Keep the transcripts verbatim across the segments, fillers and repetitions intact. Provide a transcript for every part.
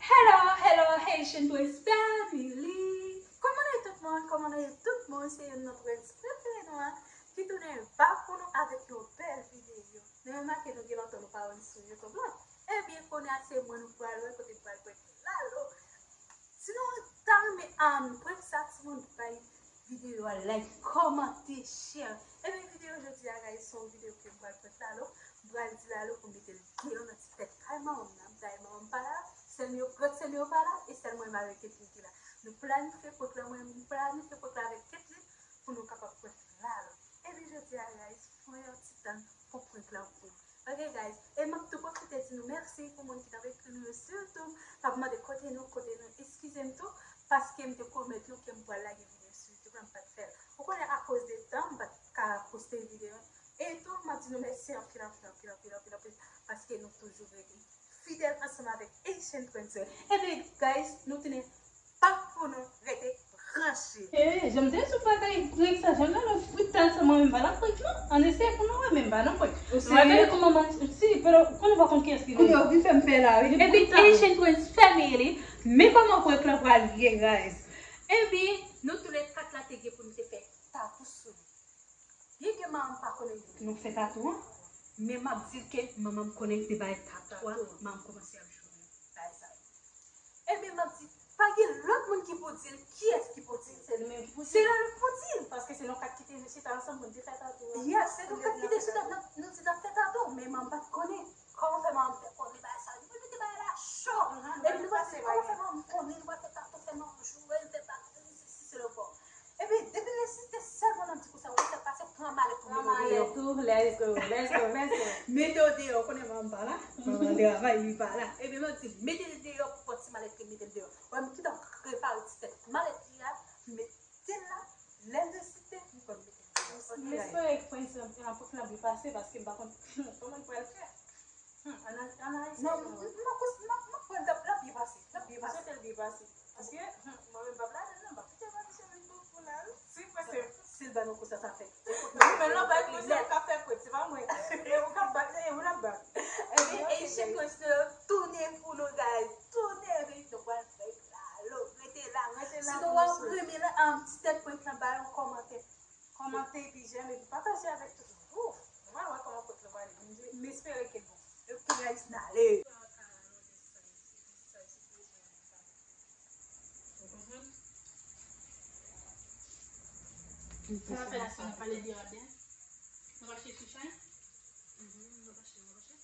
Hello, hello, Haitian Twins family! Kòman nou ye tout moun? Kòman nou ye tout moun? Se youn nan twins prefere nou an ki tounen back pou nou avèk yon bèl videyo. Nou remake nou gen lontan nou pa wè m sou YouTube la. Ebyen, kounye a se mwen nou pral wè kote m pral prank Lalo. Si nou ta renmen, um, prank sa, timoun, bay videyo a like, kòmante, share. Ebyen, videyo jodi a, guys, se yon videyo ke m pral prank Lalo. M pral di Lalo pou mete l deyò nan ti tèt kay manman m nan. Dayè manman m pa la, sè m yo, gran sè m yo pa la, e sèl mwen menm avèk Ketlin ki la. Nou planifye prank lan, mwen, m planifye prank lan avèk Ketlin pou nou kapab prank Lalo. Ebyen, jodi a, guys, pran yon ti tan pou prank lan pou. Ok, guys, e m ap tou pwofite di nou mèsi pou moun ki t ap ekri nou yo, sitou t ap mande kote nou, kote nou. Eskize m tou, paske m te pwomèt nou ke m pral lage videyo sou YouTube la, m pa t fè l. Ou konnen, akoz de tan, m pa t ka poste videyo. E tou, m ap di nou mèsi anpil, anpil, anpil, anpil, anpil, anpil, paske nou toujou rete fidèl ansanm avèk Haitian Twins. Ebyen, guys, nou tounen back pou nou, rete branche. Eh, jan m te sou bagay prank sa, jan Lalo brutal sa, mwen menm pa nan prank non. Ann eseye pou nou wè, men m pa nan prank. Ou serye? Mwen gade kòman man, si, pero konnen pa konn kiyès ki kounye a, ou vin fè m pè la, wi. Epi Haitian Twins family, men kòman prank lan pral ye, guys. Ebyen, nou tou le kat la te gen pou nou te fè tatou sou nou. Byenke manman m pa konnen nou fè tatou an, men m ap di l ke manman m konnen te bay tatou a, manman m kòmanse ap jwe bagay sa yo. Ebyen, m ap di, pa gen lòt moun ki pou di l kiyès ki pou di l. Se li menm ki pou di l. Se Lalo ki pou di l. Paske se nan kat ki te chita ansanm pou n te fè tatou an. Yes, se nan kat ki te chita, n ap, nou di n ap fè tatou, men manman m pa t konnen. Kòman fè manman m te konnen bagay sa yo? Nou mete bagay la cho. Epi nou pa di, kòman fè manman m konnen nou pral fè tatou, fè manman m joure l, fè bagay, sesi, sela, ankò. Epi, depi l esiste sèlman nan di konsa, ou wè sa k pase, pran malèt ou, mete w deyò. Pran malèt ou, let's go, let's go, let's go. Mete w deyò, ou konnen manman m pa la, manman travay, li pa la. Epi, mwen di, mete l deyò pou pran ti malèt li, mete l deyò. Wè, m gentan prepare ti tèt malèt li a, mete l la, lè l esiste, m konn mete l deyò. Ok, guys. M espere ke prank lan, prank lan byen pase, paske m pa konn kòman l pral fè. Hmm, ann, ann, ann eseye. Non, m, m, m, m, m kwè l ap, l ap byen pase. L ap byen pase. M swete l byen pase. Paske, hmm, mwen menm m p ap ladan l non, m p ap kite bagay sou men pou, pou la, wi. Si, paske si l ba nou kou sa, sa fèt. Wi, men l anba l, se ou k ap fè prank, se pa mwen. E ou k ap bat, e ou l ap bat. Ebyen, Haitian Twins tounen pou nou, guys. Tounen, wi, nou pral fè Lalo. Rete la. Rete la pou nou swiv. Si nou wè m renmen la, um, ti tèt prank lan, ba yon kòmantè. Kòmante epi jèm epi pataje avèk tout moun. Ouf! Nou pral wè kòman prank lan prale. M, m espere ke l bon. Ok, guys, n ale. Sa n ap fè la, se n ap pale de Aden. Nou mache sou chay? Mhm, nou mache, nou mache.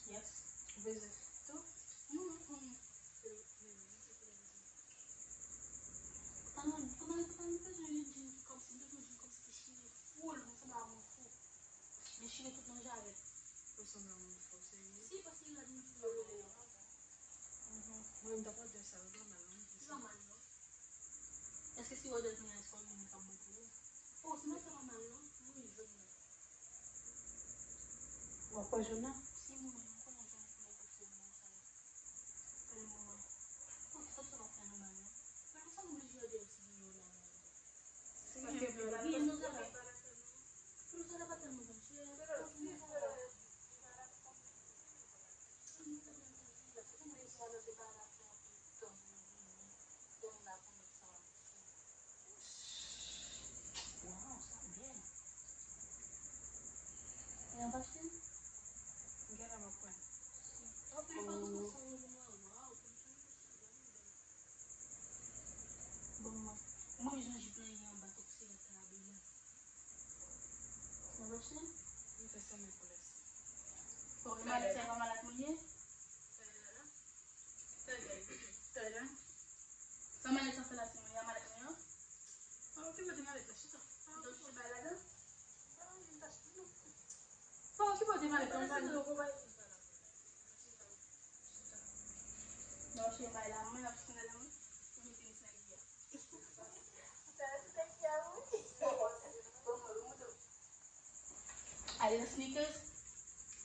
Yes. Ou bezwen tou? Mhm, mhm. Kòman, kòman, kòman bezwen jwenn jèn fi kòmsi, m bezwen jèn kòmsi ki chire foul, mwen sanble a moun fou. Men chire tout nan javel. Ou sanble a moun fou, serye? Si, paske gade m toujou rele yo. Mhm. Mwen, m t ap wè de sa, yo pa mal, non? Yo pa mal, non. Èske si Rodèl te gen espwa, moun ka bon pou ou? Oh, si mwen fè pa mal, non? Wi, jwenn mwen. W ap wè jwenn nan? Si mwen, mwen konnen jwenn pou mwen pou fè bon sa. Pale mwen. Pou tout sa w ap fè nan mal, non? Men m sanble m oblije de yo si gen yo la. Paske m pa la. Pou sa pa tèlman bon. Wow, sa bèl. E anba chen? Gen la m ap pran. Bon, mwen, mwen jan jip lan ye anba tok se la bèl la. Anba chen? Mwen fè sanble pou lè sa. Bon, e malèt sa e pa malèt mwen ye? Nan chen bay la, mwen ap chen la, mwen. Ou mete m sa ki a. Sa ki a, wi. Bon, mwen, mwen, mwen. Ale nan sneakers,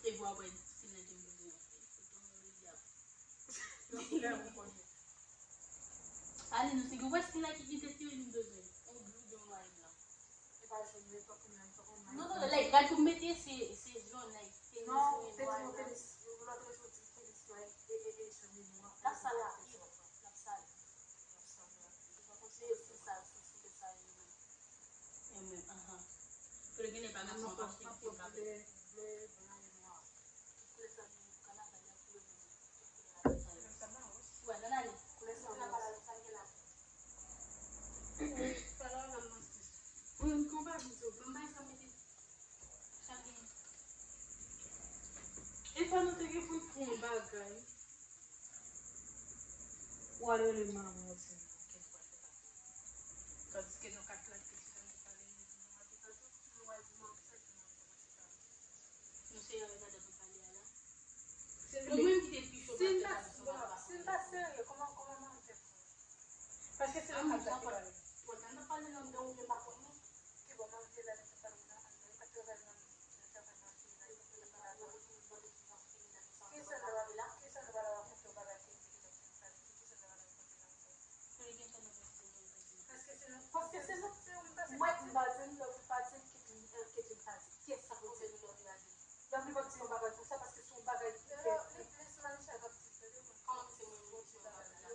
e vwa wè stil nan ki m bezwen. Ale nan sneakers, wè stil nan ki kite ti m bezwen. On blue, on noir, blan. E pa jòn, men pa pou mwen, pa pou mwen. Non, non, like, gad pou m mete se, se jòn, like, tenis, non, mwen, tenis, noir, mwen, blan. Tenis, lòt jou, tenis, noir, e, e, e, jòn, e, nwa. L ap sal rapid, l ap sal. L ap sal rapid. Ou pa konn se yo, se sa, se, se sa yo, men. E mwen, ahan. Kote gen nèg pa gason ap achte ti pa. Bleu, bleu, blan e nwa. Tout koulè sa nou, kanaval la, koulè nou. Tout koulè la. Menm sa, mwen, wi. Wè, nan ale. Koulè sa, mwen. Kanaval la, sa gen la. Pale avè m, Mantis. Mwen, m konn pa vin sou, ban m bay sa mete. Sa gen. E pa nou te gen pou n pran yon bagay. Ou al rele manman w di nou ke nou pral fè pati. Tandiske nan kat la, li te di sa nou pale, nou di nou al fè pati, nou al di manman sa ki manman nou pral fè pati. Nou serye avèk madanm nou pale a la. Se nou menm ki te pi cho pou al fè pati, sa pa pase. Si n pa serye, kòman, kòman manman fè pran? Paske se nan kat la ki pale. Bon, nan pale nan dan oubyen pa konnen. Ki bon, manman la, li te pale nan anndan, li pa travay nan, nan travay nan fini la, li pa travay nan, nan fini la. Kisa nou va, kisa nou va rakonte yon bagay ki ekri nan fim sa, kisa nou va rakonte nan fim? Paske se nou, paske se nou, se nou, paske mwen, m pa di m, lòt ou pa di m, Ketlin, Ketlin pa di m. Kiyès sa pou di nou lòt ou pa di m? Lòt li p ap di yon bagay konsa, paske se yon bagay ki fèt. Li plis Manisha k ap di l, tande mwen. Kòman se mwen, mwen di yon bagay la?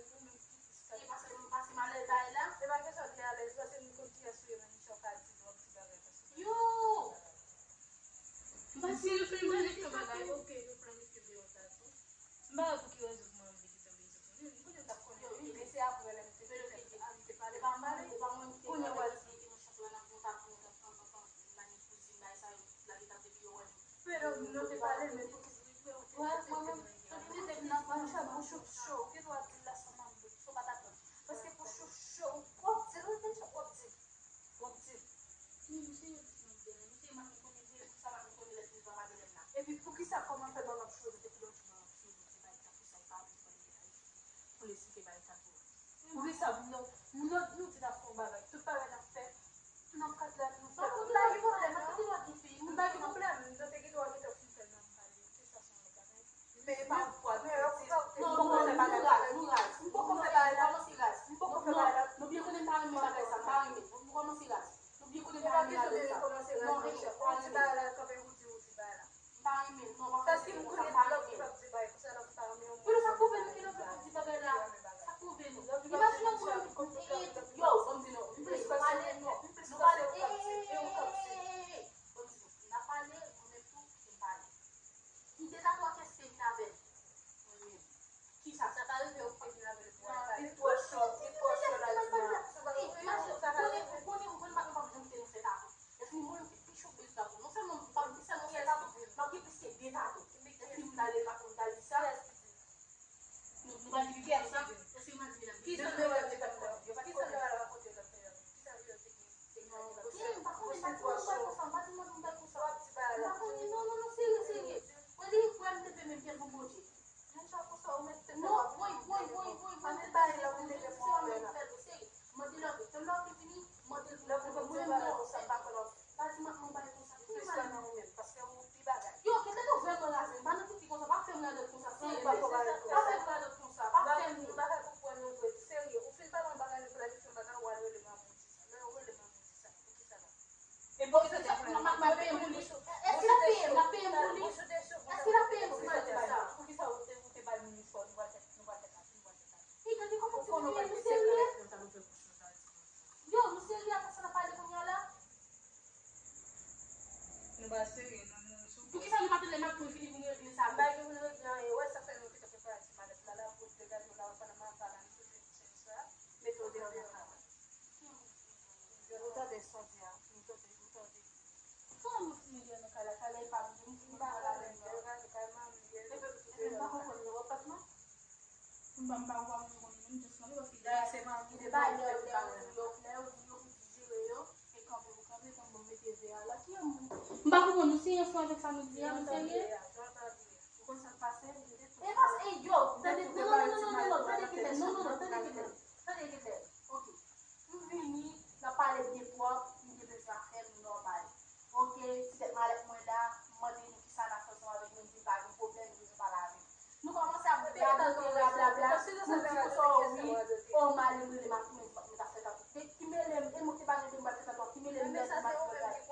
E paske, paske m alèz bagay la? E pa kesyon de alèz, paske nou konn kiyès ou ye, Manisha, w ka di l, w ap di bagay, paske yo! M pa si yo fè mwen yon bagay, oke, yo planifye deyò sa tou. M pa wè pou ki rezon pou mwen anvi kite yon bezwen konnen. M konnen l t ap konnen wi, men se apre lè m te fè, a, li te pale, pa m pale, e pa mwen ki te pale, ki te mechan pou la nan kontak mwen, t ap pran, pran, pran, mani kouzin, bay sa yo, la li t ap depi yo wè m. Pero nou te pale, men pou ki, wè, mwen menm, m te di nan manchè, bouch ou cho, ou gen dwa di l la san manm bouch, sa w pa t atann. Paske bouch ou cho, ou ap di l, wi, Manisha, ou ap di l. W ap di l. Non, misye yo di se yon bèl, misye, m ap konnen vre, poukisa m ap konnen lè pou sa pa de lè m la. Epi poukisa kòman fè manman ap chwe nou depi lòt jou manman ap chwe nou, se pa eta pou sa, e pa vle pale de Ayiti. Pou l esplike pa eta pou. Poukisa moun nan, moun nan, nou di n ap fè yon bagay, tout bagay n ap fè, nan kat la, nou fè. M pa gen pwoblèm, m pa gen pwoblèm, nou te gen dwa gentan fin fè l nan pale, se sa se yon bagay. Men e pa yon pwa nou di. Non, nou raz, nou raz, nou raz. M poko fè bagay la. Nou kòmanse raz. M poko fè bagay la. Nou byen konnen m pa renmen bagay sa, m pa renmen. Nou kòmanse raz. Nou byen konnen m pa renmen raz sa. Non, e, pa renmen. M pa renmen, non, pa fè sa, m pa renmen. Pou nou sa pwouve nou ki lòt lè pou di bagay la. Sa pwouve nou. Imajine yon moun, e, yo, ban m di nou, m plis pase, nou pale, e, e, e, e, e, ban m di nou, n ap pale, mwen menm tou, m pale. M te dakò ak Estevin avè l. Mwen menm. Kisa? Sa ka rive ou te vin avè l pou al pale. Li twò cho, li twò cho la, li twò cho. Imajine, ou konnen, ou konnen, ou konnen, m pa janm te nan fèt avan. Epi mwen, pi cho bezwen avan. Non sèlman m pa, non sèlman m fè sa, m ap gen plis ke de tato. Epi m t ale, m t ale di sa. Nou, nou pa di ki sa? Èske nou pa di medam? Ki sa nou va di medam? Ki sa nou va rakonte lòt medam? Ki sa yo te gen? Non, m pa konnen, m pa di moun bagay konsa, m pa di moun bagay konsa. M pa konnen, non, non, non, serye, serye. Mwen li, mwen m te fè menm kè pou Bondye. Moun sa konsa, ou mèt tèt ou ap. Non, woy, woy, woy, woy, woy, mèt tèt ou ap, mèt tèt ou, serye. Mande lòt, lòt ki fini, mande lòt, mwen menm non. Pa di m ap non bagay konsa. Ki bagay? Yo, kite nou vrèman raze. M pa nan pitit konsa, pa fè m radòt konsa, serye. Pa fè m radòt konsa, pa fè m. Nou pa ka konprann nou vre, serye. Ou fin pale yon bagay, nou planifye yon bagay, ou al rele manman w di sa. Lè yo rele manman w di sa, poukisa la? E poukisa l ap peye pou li? Èske l ap peye m? L ap peye m pou li? Èske l ap peye m si m al di sa? Poukisa ou te, ou te ba l minis fò, nou pral fè, nou pral fè sa, nou pral fè sa. E gade kòman ti moun yo, nou serye? Yo, nou serye ak sa n ap pale kounye a la? Nou pa serye, non, nou sou. Poukisa nou pa tande m ap tou fini pou nou regle sa? M pa gen pou nou regle anyen. Wè sa fè nou gentan preparatif madanm la la pou te gade w la, pandan m ap pale, nou sou fè ti chèn sa, mete w deyò nan travay. Ou tande sa w di a? Ou tande, ou tande. Kòman nou fini deyò nan kay la? Kay la e pa m, m fini deyò la menm non. Epi, epi m pa konprann nou, w ap bat mwen? M pa, m pa, m pa konn, m just mande paske lè se manman ki te ba lè, lè yo di yo pou digere yo, e kanpe pou kanpe, tann bon, mete ve a la. Ki yon moun? M pa konprann nou, serye ansanm avèk sa nou di a, nou serye? Blablabla, nou di konsa, wi, o, Marley m rele m ap tounen, fòk mwen ta fè tantò. Ki mele m, e mwen ki pa gen pou m bat fè tantò, ki mele m nan pou m bat fè tantò.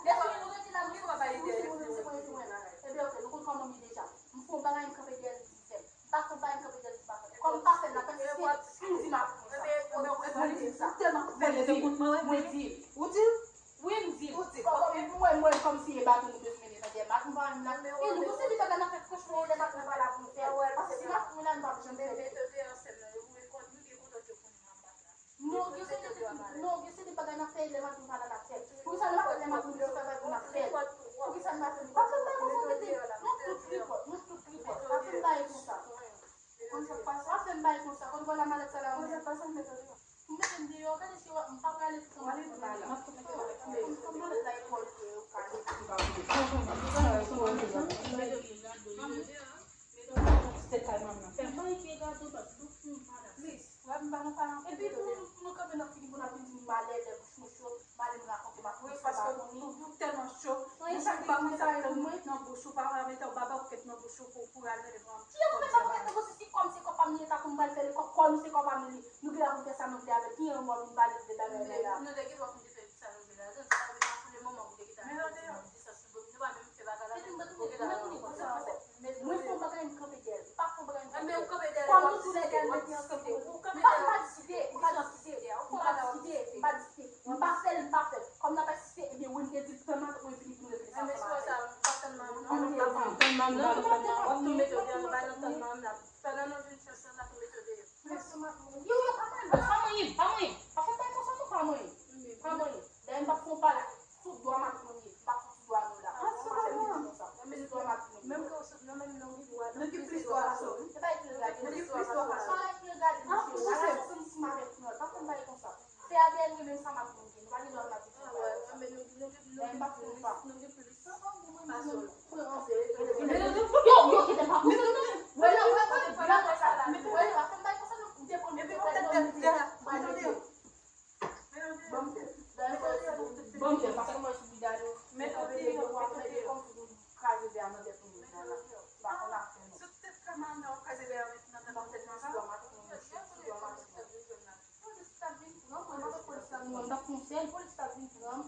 Depi nou rete la, nou se mwen, se mwen, se mwen, se mwen. Ebyen, oke, nou konn kòman m ye deja. M fè yon bagay, m kanpe dèyè l, li di fè l. M pa fè yon bagay, m kanpe dèyè l, li di pa fè l. Kòm m pa fè l, l ap pèsiste, m di m ap fè sa. Mwen, mwen, mwen di sa. Mwen di, mwen di. Wi, m di. Kòm, kòm, mwen, mwen, kòmsi e baton nou te mennen nan dèyè mat, m pa menm la. E nou, se li bagay nan fè franchman, lè mat nou pa la pou nou fè l. Paske si mat nou la, nou p ap janm fè l. Non, gen se de, non, gen se de bagay n ap fè lè mat nou pa la n ap fè l. Poukisa nou pa fè lè mat nou, lè mat nou ap fè l? Poukisa nou pa fè l? Pa fè m bagay konsa, mete, nou tout tripòt, nou tout tripòt. Pa fè m bagay konsa. Konn sa k pase? Pa fè m bagay konsa. Konn vòlè malèt sa la. Konn sa k pase, m mete w deyò. M mete m deyò, gade si w ap, m pa prale tout anmwey la. M ap tou mete malèt la. M ap tou mete malèt la, e kòl tou, e ou ka mete. Tèt kay manman. Fè m bay pye gade w, bat bouk pou m pa la. Plis, w ap m pa nan palan. Epi pou, pou nou kanpe nan figi moun ap vin di m malè, lè bouch mwen cho, malè m rakonte m ap wi, paske nou, nou tèlman cho. Wi, nou chak pa konn sa k nan bouch ou, pa mete w baba ou kèt nan bouch ou pou, pou al rele nou. Ki yon mwen pa mete negosye si kòm se kò pa m li, e ta pou m pral fè li, kò, kò nou se kò pa m li. Nou gen la pou fè sa nou vle avè l. Ki yon mò vin pale de bagay la la. Nou te gen dwa pou nou te fè sa nou vle la. Sa vle di pou le moman pou te gen ta. Men nou te di sa sou do m. Nou pa menm fè bagay la. Mwen fè yon bagay, m kanpe dèyè l. M pa fè yon bagay, m kanpe dèyè l. Kòm nou tou lè de nou te ansanm, m pa, m pa diskite, m pa diskite, m pa diskite, m pa diskite. M pa fè l, m pa fè l. Kòm n ap asiste, ebyen, wi, m te di l, fè matant mwen vini pou n regle sa ansanm avè l. Ann te di. Tann manm nan, tann manm, w ap tou mete w deyò, nou pa nan tann manm nan. Pandan nou vin fè sa, n ap tou mete w deyò. Yo, yo, pa manyen, pa manyen, pa manyen. Pa fè m bagay konsa, non, pa manyen. Pa manyen. Dayè, m p ap fè yon pa la. Sou dwa matant mwen ye, m p ap fè sou dwa nou la. Sou dwa matant mwen. Menm ke w sou, non, menm non, ki dwa, nou ki plis dwa pase w, wi. Se pa ek regade. Nou ki plis dwa pase w. Pa ek regade, mesye. Ou wè la, ansanm avèk nou. Pa fè m bagay konsa. Se A D N wi, menm sa m ap monte. Nou pa gen dwa matrikile. Ah, wè, wè, men nou, nou, nou, nou, nou gen plis, nou gen plis. Yo, yo, kite pa konsa. Wè la, wè, wè, wè la, pa fè m bagay konsa, non. M te konn, m te konn, m te konn. Ban m fè. Ban m fè, paske mwen sou bida yo. Met kote yo, met kote yo. Kòm si nou kraze vè a nan tèt nou menm la. M pa konn afè nou. Sou tèt kama nan kraze vè a nan tèt nou sa. Polis t ap vin pran m, mwen pa fè yon sèl. Polis t ap vin pran m.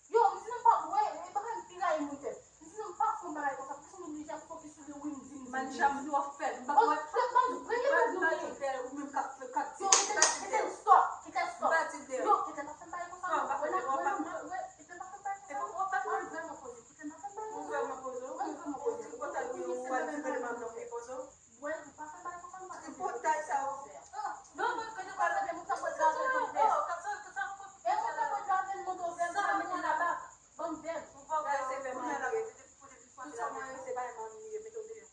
Yo, m di nou m pa, wè, e bagay m pi rayi moun fè. M di nou m pa fè yon bagay konsa, paske m oblije ap fokis sou li, wi, m di, m di. Mancham, nou ap fè, m pa wè. Ban nou, premye ban nou vini. Ou menm k ap fè, k ap di. Yo, kite l, kite l stop, kite l stop. M pa di l deyò. Yo, kite l pa fè m bagay konsa, non. Wè, wè, wè, kite l pa fè m bagay konsa, non. Mwen vrèman poze, kite l pa fè m bagay konsa. Mwen vrèman poze. Mwen vrèman poze. Ou kontan wi, ou al di rele manman w, e poze w. Bwè, ou pa fè bagay konsa, non, pa fè bagay konsa. Tripotay sa yo. Non, mwen, kòm ou pa tande, moun sa pral grave l, ban m vè. E moun sa pral grave l, mande w vè, m pa mete laba. Ban m vè. Ou pa grave, se vè mwen. Tout sa mwen se bagay manmi li ye, mete w deyò.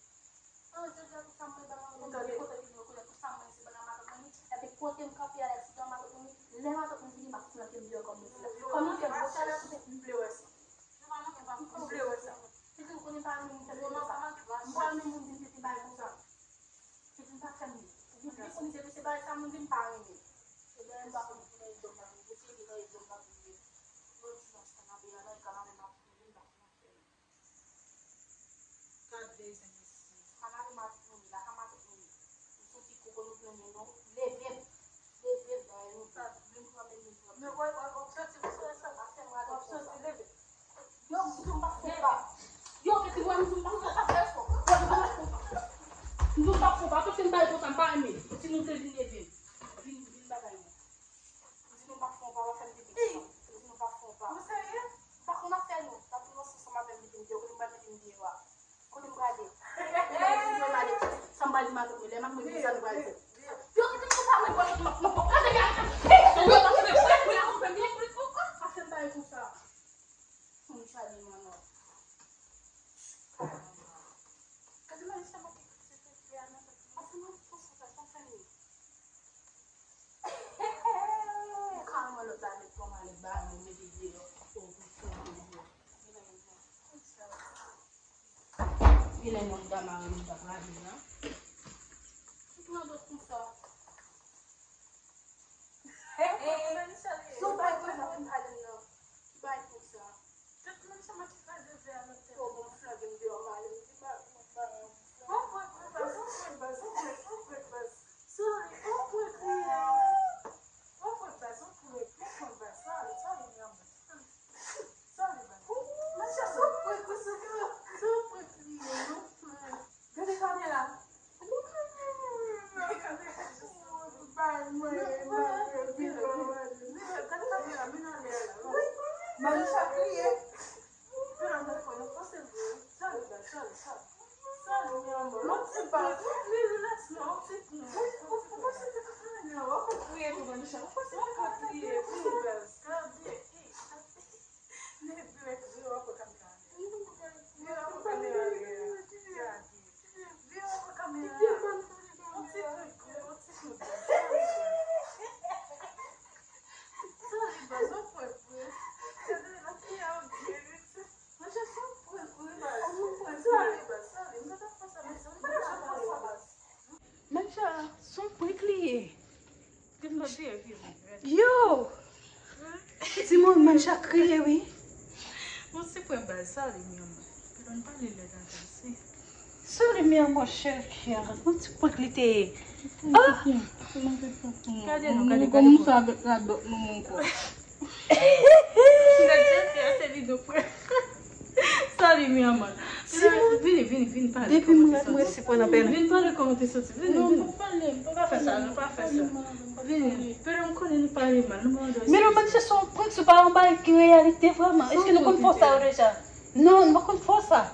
An, jodi a, tout sa mwen bagay manmi li ye, kote ki nou konnen tout sa mwen se bagay matant mwen li. Epi kote m kanpe a la, si bagay matant mwen li, lè matant mwen vini, m ap flanke l deyò kòm nou fè. Kòm nou fè gwo chalè kote. M vle wè sa. M vle wè sa. Pitit ou konnen pa renmen moun fè l konsa. M pa renmen moun vin pete bagay konsa. Pitit pa fè m li. Ou gen plis moun depi se bagay sa moun di m pa renmen. Se lè m pa konn pou nan egzanp la vin pouse, li nan egzanp la vin ye. Lòt jou nan kanapé a, nan kanapé m ap vin, m ap fè l. Gade de mesye. Kanapé m ap vin, la kanapé vin. M santi koko nou plenyen non. Leve m. Leve m, dayè nou pa vin pran men nou pran. Men wè, wè, w ap soti, w ap soti, leve. Yo, m di w m pa fè pa. Yo, kete wè, m di w m pa fè pa, fè fò. Wè, m pa fè pa. M di w m pa fè pa, paske m pa konsa, m pa renmen. Si nou te vin ede m. Vin, vin bagay mwen. M di nou m pa fè pa, w ap fè m pete konsa. M di nou m pa fè pa. Ou serye? M pa konn afè nou. N ap vin ansanm avè m, mete m deyò, kote m pral mete m deyò a. Kote m prale? Sa m pral di matant mwen, lè matant mwen vini, sa nou pral di? Yo, kite m konsa, mwen, mwen, mwen, mwen, mwen, gade, gade, gade, pa fè m bagay konsa. Moun chale manman. Gade, mwen, sa mwen te kritike fè a nan tèt mwen. Pa fè m konsa, sa, pa fè m. Ou ka wè lòt la met kòman lè ba nou mete deyò, ou pou fè deyò. Genlè moun ta mare nou t ap lave nan. Tout nan dòt konsa. Son bay konsa pou m ale nan. Ki bay konsa. Tout moun sa mwen ki kraze vè a nan tèt. Fò bon flanke m deyò, m ale, m di ba, ba, ba. Bon, bon, bon, bon, bon, bon. Se yon prank li ye. Yo! Timoun, Mancha kriye, wi. Bon, se prank baz, sa li menm. Pilon pale lè nan pase. Sa li menm, monchè, yon ti prank li te ye. Ah! Gade nou, gade, gade. Kòmanse avèk radòt nou ankò. Sa li menm. Vini, vini, vini pale. Depi m ret, m resi pran nan pèlen. Vini pale kòman te soti. Vini, vini. Pa fè sa, non, pa fè sa. Vini. Pèlen, m konnen nou pale mal. Nou mande. Men nou menm se yon prank, se pa yon bagay ki reyalite vrèman. Èske nou konn fè sa yo deja? Non, nou pa konn fè sa.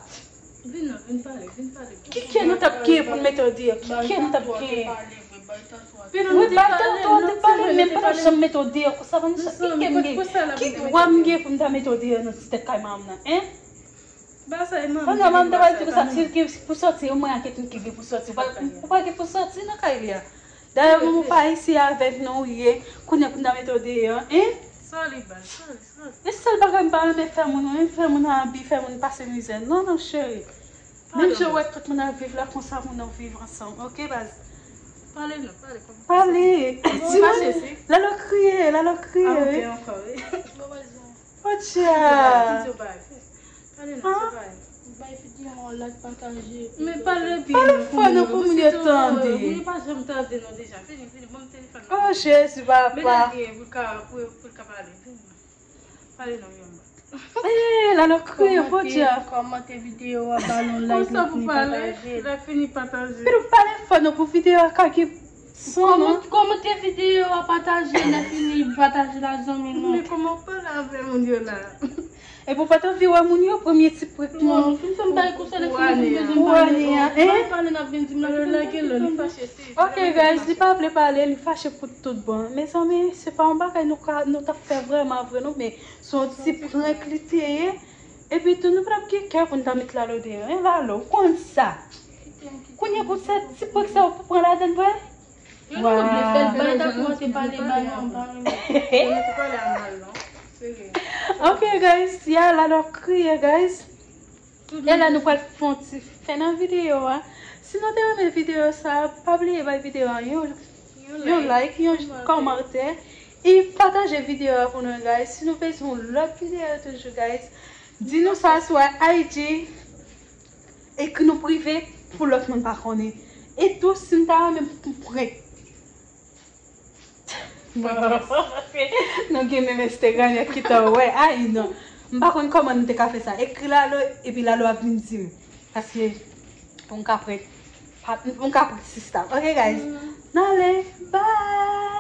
Vin non, vin pale, vin pale. Ki kè nou t ap genyen pou n mete w deyò? Ki kè nou t ap genyen? Wi, bal tanto, ou te pale, men m pa t ap janm mete w deyò konsa, pa nan sa. Ki kè m gen? Ki dwa m gen pou m ta mete w deyò nan ti tèt kay manman nan, en? Pandan manman ta pral di konsa, si l gen pou sòti, e mwen ak Etni ki gen pou sòti. Ou pa, ou pa gen pou sòti nan kay li a. Dayè, manman pa isi avèk nou, ou ye. Kounye a pou n ta mete w deyò, en? Sorry, bal, sorry, sorry. E sèl bagay m pa renmen fè moun, renmen fè moun abi, fè moun pase mizè. Non, non, cheri. Menm jan w wè tout moun ap viv la, konsa pou nou viv ansanm, oke, baz? Pale non, pale, kòman? Pale. Ti moun, Lalo kriye, Lalo kriye, wi. Ankò, wi. Pocha. Pale non, se pa. Bay videyo an like, pataje. Men pale byen. Pale fò non pou moun yo tande. Moun pa janm tande non deja. Vini, vini, ban m telefòn nan. Oh, Jezi, papa. Men lage pou l ka, pou, pou l ka pale. Vini. Pale non, Yomba. Eh, Lalo kriye, Pocha. Kòmante videyo a, ba l yon like, lè fini pataje. Lè fini pataje. Pilon pale fò non pou videyo a ka gen son non. Kòmante videyo a, pataje, lè fini pataje la zanmi nou. Men kòman w pale avè moun yo la? Epi w pa t anvi wè moun yo, premye ti prank nou. Non, fin fè m pale konsa, lè fini pou bezwen pale. Pou ane a, en? Pale, pale, n ap vin di m la. Lage lò, li fache, se. Ok, guys, li pa vle pale, li fache pou tout bon. Mezanmi, se pa yon bagay nou ka, nou t ap fè vrèman vre, non, men se yon ti prank li te ye. Epi tou, nou pa t ap gen kè pou n ta met Lalo deyò, en, Lalo, ou konn sa. Kounye a pou se ti prank sa, ou pou pran ladann vre? Yo, nou oblije fè l, bay ta kòmanse pale mal non, pa renmen. Ok, guys, ya, Lalo kriye, guys. E la, nou pral fè yon ti fen nan videyo a. Si nou te renmen videyo sa, pa bliye bay videyo a yon, yon like, yon kòmantè. E pataje videyo a pou nou, guys. Si nou bezwen yon lòt videyo toujou, guys, di nou sa sou I G. Ekri nou prive pou lòt moun pa konnen. E tou, si n ta renmen pou prank. Paske nou gen menm Instagram, y a ki ta wè. Ay, non. M pa konn kòman nou te ka fè sa. Ekri Lalo, epi Lalo ap vin di m. Paske pou m ka prank, pa, pou m ka prank sista. Ok, guys? N ale. Bye!